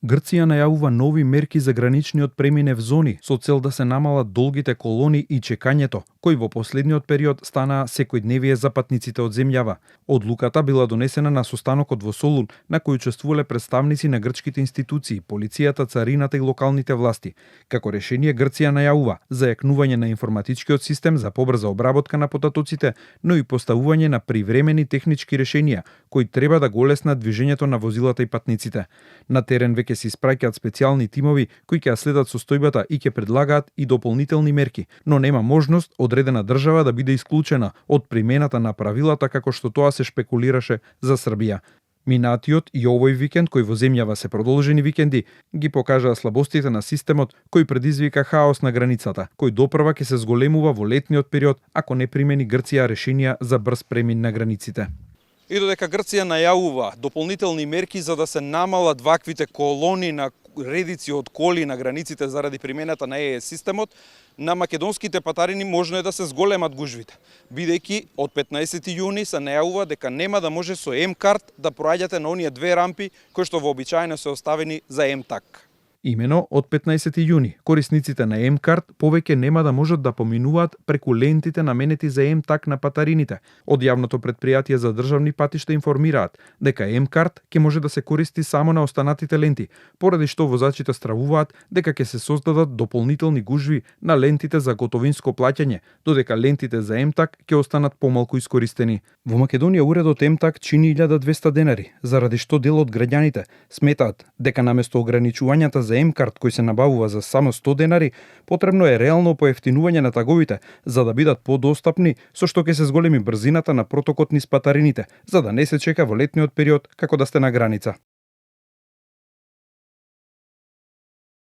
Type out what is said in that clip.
Грција најавува нови мерки за граничниот преминев зони со цел да се намалат долгите колони и чекањето, кои во последниот период станаа секојдневие за патниците од земјава. Одлуката била донесена на состанокот во Солун, на кој учествувале представници на грчките институции, полицијата, царината и локалните власти. Како решение Грција најавува зајакнување на информатичкиот систем за побрза обработка на потатоците, но и поставување на привремени технички решенија кои треба да го олеснат движењето на возилата и патниците. На терен веќе се испраќаат специјални тимови кои ќе ја следат состојбата и ќе предлагаат и дополнителни мерки, но нема можност одредена држава да биде исклучена од примената на правилата како што тоа се шпекулираше за Србија. Минатиот и овој викенд, кој во земјава се продолжени викенди, ги покажаа слабостите на системот кој предизвика хаос на границата, кој допрва ќе се зголемува во летниот период ако не примени Грција решенија за брз премин на границите. И додека Грција најавува дополнителни мерки за да се намалат ваквите колони на редици од коли на границите заради примената на ЕЕС системот, на македонските патарини можно е да се зголемат гужвите, бидејќи од 15 јуни се најавува дека нема да може со М-карт да проаѓате на оние две рампи кои што вообичаено се оставени за М-так. Имено од 15 јуни, корисниците на М-карт повеќе нема да можат да поминуваат преку лентите наменети за М-так на патарините. Од јавното претпријатие за државни патишта информираат дека М-карт ќе може да се користи само на останатите ленти, поради што возачите стравуваат дека ќе се создадат дополнителни гужви на лентите за готовинско плаќање, додека лентите за М-так ќе останат помалку искористени. Во Македонија уредот М-так чини 1200 денари, заради што дел од граѓаните сметаат дека наместо ограничувањата за М-карт кој се набавува за само 100 денари, потребно е реално поевтинување на таговите за да бидат подостапни, со што ќе се зголеми брзината на протокот низ патарините, за да не се чека во летниот период како да сте на граница.